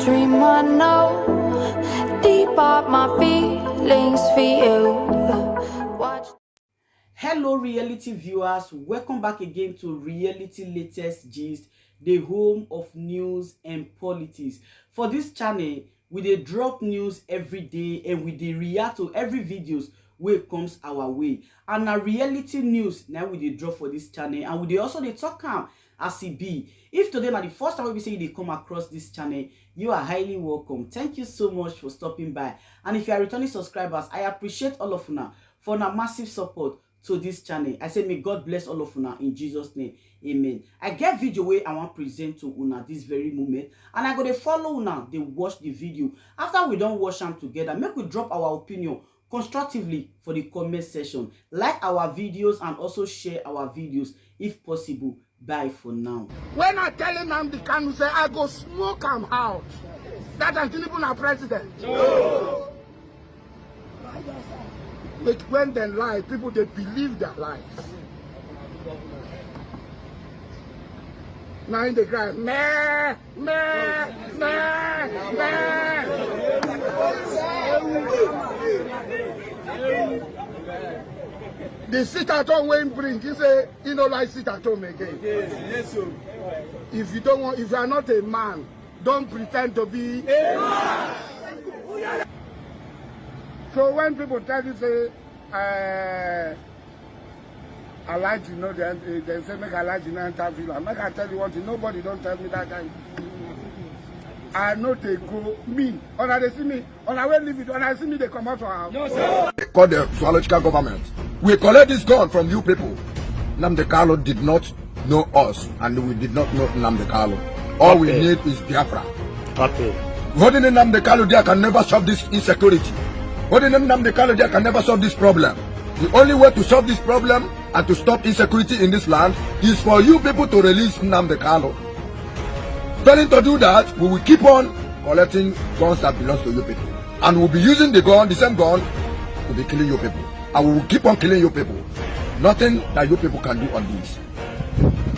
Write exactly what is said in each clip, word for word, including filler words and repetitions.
Dream I know, deep are my feelings for you. Watch. Hello, reality viewers. Welcome back again to Reality Latest Gist, the home of news and politics. For this channel, we dey drop news every day and we dey react to every videos wey comes our way. And na reality news na we dey drop for this channel, and we dey also dey talk am as e be. If today na the first time wey be say you dey come across this channel, you are highly welcome. Thank you so much for stopping by. And if you are returning subscribers, I appreciate all of una for una massive support to this channel. I say may God bless all of una in Jesus' name. Amen. I get video wey I wan present to una this very moment, and I go dey follow una dey watch the video. After we don watch am together, make we drop our opinion constructively for the comment section. Like our videos and also share our videos if possible. Bye for now. When I tell Nnamdi Kanu say I go smoke am out, that time Tinubu na president. Make when dem lie, people dey believe their lies. Na im dey cry, meh, meh, meh, meh. The sit at home wey im bring, he say he no like sit at home again. If you don't want, if you are not a man, don't pretend to be. So when people tell you say, uh, Alhaji no, dem, dem say make Alhaji no enter villa. Make I tell you one thing, nobody don tell me that time. I no dey go. Me, una dey see me, una wey leave it, una see me dey comot for house. Call the zoological government. We collect this gun from you people. Nnamdi Kanu did not know us, and we did not know Nnamdi Kanu. All we need is Biafra. Holding Nnamdi Kanu there can never solve this insecurity. Holding Nnamdi Kanu there can never solve this problem. The only way to solve this problem and to stop insecurity in this land is for you people to release Nnamdi Kanu. Failing to do that, we will keep on collecting guns that belongs to you people. And we'll be using the gun, the same gun, to be killing you people. And we will keep on killing you people. Nothing that you people can do on this.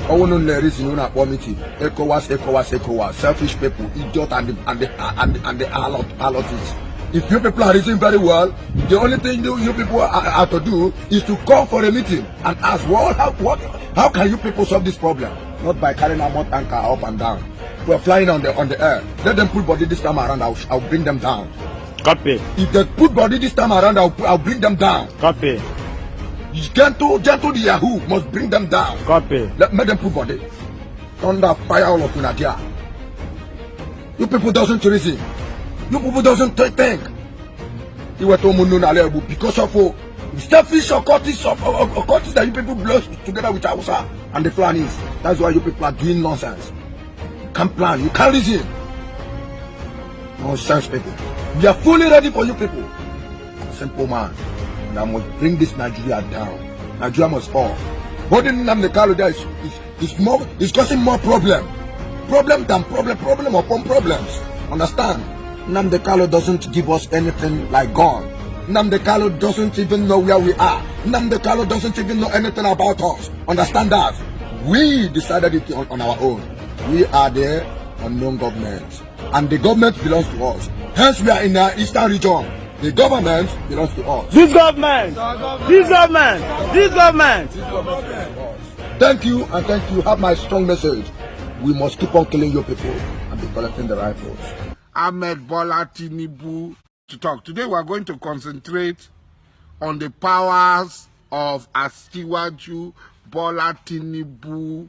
All no reason you not meeting. ECOWAS, ECOWAS, ECOWAS. Selfish people, idiot, and the and the and the, and the harlot, harlot is. If you people are reasoning very well, the only thing you, you people are, are to do is to call for a meeting and ask, well, how what how can you people solve this problem? Not by carrying a mud tanker up and down. We're flying on the on the air. Let them put body this time around. I'll, I'll bring them down. Copy. If they put body this time around, I'll, I'll bring them down. Copy. Gentle, gentle the Yahoo must bring them down. Copy. Let make them put body. Thunder fire all of Nigeria. You people doesn't reason. You people doesn't th- think. You were to Munu Nalebu because of oh, selfish occultists of of- of occultists that you people blow together with Hausa and the Fulanis. That's why you people are doing nonsense. You can't plan, you can't reason. Nonsense people. We are fully ready for you people. Simple man. And I must bring this Nigeria down. Nigeria must fall. Holding Nnamdi Kanu there is, is, is more is causing more problem. Problem than problem, problem upon problems. Understand? Nnamdi Kanu doesn't give us anything like gun. Nnamdi Kanu doesn't even know where we are. Nnamdi Kanu doesn't even know anything about us. Understand that? We decided it on, on our own. We are the unknown government. And the government belongs to us. Hence, we are in the eastern region. The government belongs to us. This government, this government, this government. Thank you and thank you. Have my strong message. We must keep on killing your people and be collecting the rifles. Ahmed Bola Tinubu to talk. Today we are going to concentrate on the powers of Asiwaju Bola Tinubu,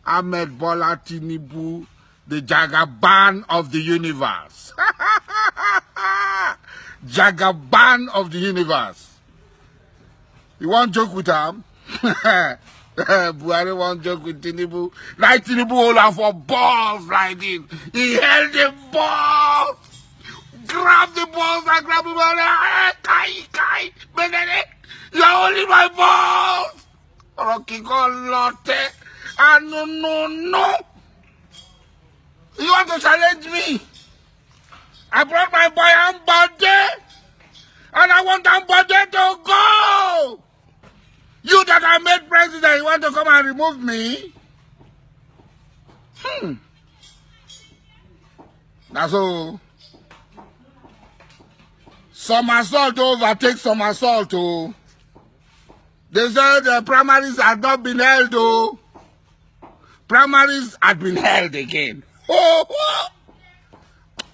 Ahmed Bola Tinubu, the Jagaban of the universe. Jagaban of the universe. You wan joke with am? Buhari wan joke with Tinubu. Like Tinubu hold am for balls like this. He held the balls. Grab the balls and grab him and eh, kai kai. Benene, you are holding my balls. Rocky go lotte. Ah no no no. You want to challenge me? I brought my boy Ambode, and I want Ambode to go. You that I made president, you want to come and remove me? Hmm. Na so somersault overtake somersault o. They say the primaries had not been held o. Primaries had been held again. Oh,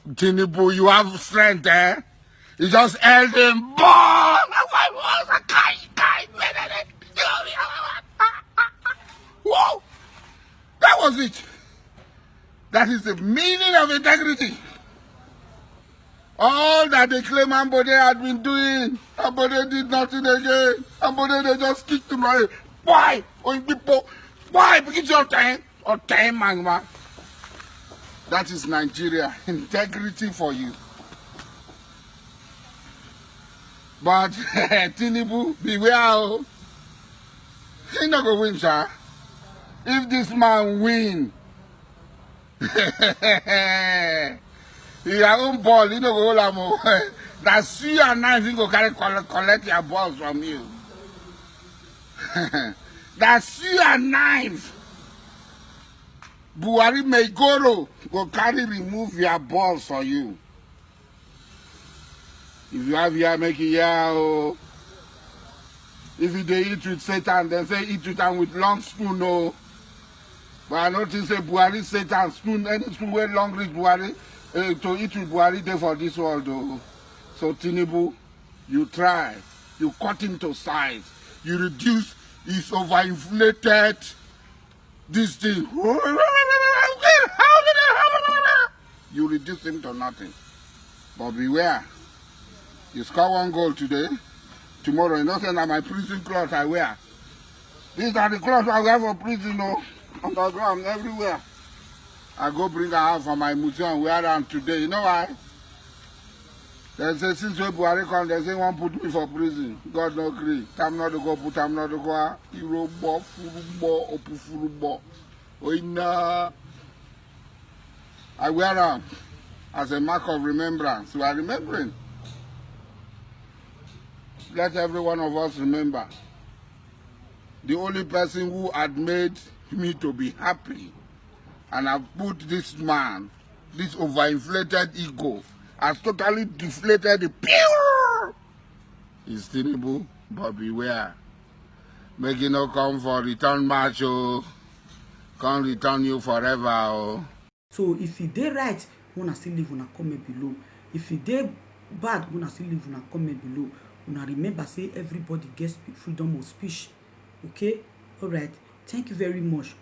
Tinubu, you have strength, eh? You just held him. Whoa! That was it. That is the meaning of integrity. All that they claim Ambode had been doing, Ambode did nothing again. Ambode, they just kicked him away. Why? When people, why? Because your time or time, man. That is Nigeria. Integrity for you. But Tinubu, beware o. He no go win, sha. If this man win, your own ball, he no go hold am o. Na suya knife he go carry collect, collect your balls from you. Na suya knife Buhari Megoro go carry remove your balls for you. If you have here, make it here o. If you dey eat with Satan, dem say eat with am with long spoon o. But I no think say Buhari Satan spoon, any spoon wey long reach Buhari, eh, to eat with Buhari dey for this world o. So Tinubu, you try, you cut him to size, you reduce his overinflated this thing. You reduce him to nothing. But beware. You score one goal today. Tomorrow, you know say na my prison cloth I wear. These are the clothes I wear for prison o. Underground, everywhere. I go bring am out for my museum, wear am today. You know why? Dem say since wey Buhari come, dem say wan put me for prison. God no gree. Tam no dey go put am no dey go. Irogbo, furugbo, opufurugbo. Oina. I wear am as a mark of remembrance. We are remembering. Let every one of us remember. The only person who had made me to be happy and have put this man, this overinflated ego, has totally deflated the pure is Tinubu, but beware. Make e no come for return match o. Come return you forever o. So if e dey right, una still leave una comment below. If e dey bad, una still leave una comment below. Una remember say everybody get spe- freedom of speech. Okay? All right. Thank you very much.